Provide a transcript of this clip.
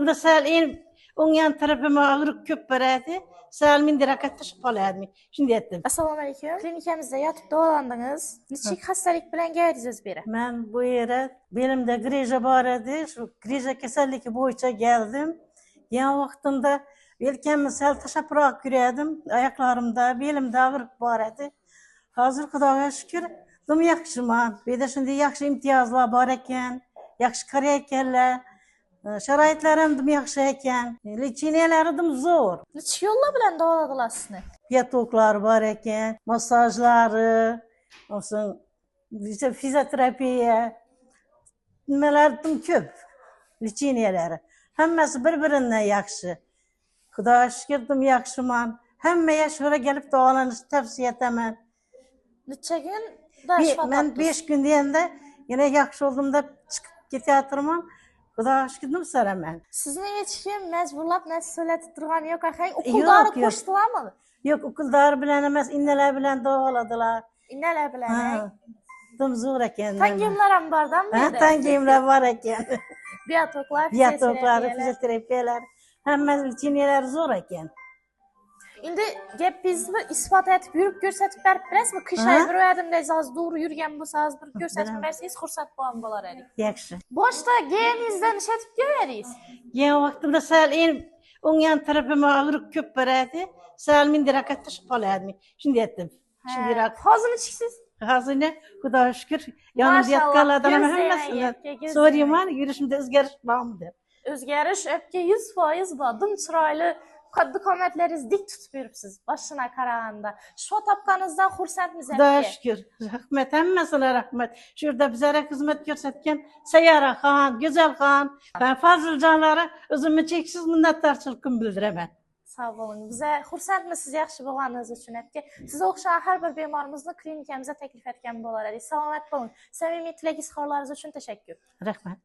vaqtimda sal en o'ng yon tarafim og'riq ko'p boradi. Sal mindiroq tashib qolardim. Shunday aytdim. Assalomu alaykum. Klinikamizda yotib davolandingiz. Nechik xastalik bilan keldingiz o'zi bu yerga? Men bu yerga belimda grija bor edi. Shu grija kasalligi bo'yicha keldim. Kelgan vaqtimda yelkamni sal tashabroq yurardim. Oyoqlarimda, belimda og'riq bor edi. Hozir Xudoga shukr, dim yaxshiman. Bu yerda shunday yaxshi imtiyozlar bor ekan, yaxshi qarayotganlar. Sharoitlar ham dim yaxshi ekan. Lecheniялari dim zo'r. Nechik yo'llar bilan davoladilar sizni? Piatoklar bor ekan, massajlari, olsun fizioterapiya, nimalar dim ko'p. Lecheniялari. Hammasi bir-birinden yaxshi. Xudoga shukr, dim yaxshiman. Hammaga shu yerga kelib davolanishni tavsiya etaman. Necha kun shifo Men topdingiz? 5 kun deganda yana yaxshi oldim deb chiqib ketyapman. Xudoga shukr, dim saraman. Sizni hech kim majburlab narsa so'ylatib turgani yo'q axang. Yo'q, Ukol dori yo'q. qo'shdilarmi? Yo'q, ukol dori bilan emas, innalar bilan davoladilar. Innalar bilan. Ha, dim zo'r ekan. Tangimlar ham bordan bu Ha, yerda? tangimlar bor ekan. Biotoklar, Biotoklar, fizioterapiyalar. fizioterapiyalar, hamma lecheniyalar zo'r ekan. Endi gapingizni isbot etib yurib ko'rsatib berib bilasizmi? Qiyshayib yurardim hozir to'g'ri yurgan bo'lsangiz bir ko'rsatib bersangiz xursand bo'lgan bo'lar edik. Yaxshi. Boshda geningizdan ishlatib keldingiz. Kelgan vaqtimda sal en o'ng yon tarafim og'riq ko'p boradi. Sal mindiroq tashib qolardim. Shunday aytdim. Shundayroq. Hozir nechiksiz? Hozir Xudoga shukr, yonimda Maşallah, yotganlardan ham ko'z hammasini demak, ko'z so'rayman, yurishimda o'zgarish bormi deb. O'zgarish öpke 100% bor. Dim chiroyli qaddi qomatlaringiz dik tutib yuribsiz boshına qaraganda. Shifo topganingizdan xursandmiz Xudoga aka. shukr. Rahmat, hammasına rahmat. Shu yerda bizlarga xizmat ko'rsatgan Sayyaraxon, Go'zalxon va Faziljonlarga o'zimni cheksiz minnatdorchiligimni bildiraman. Sog' bo'ling. Biza xursandmiz siz yaxshi bo'lganingiz uchun aka. Sizga o'xshagan har bir bemorimizni klinikamizga taklif etgan bo'lar edik. Salomat bo'ling. Samimiy tilak izhorlaringiz uchun tashakkur. Rahmat.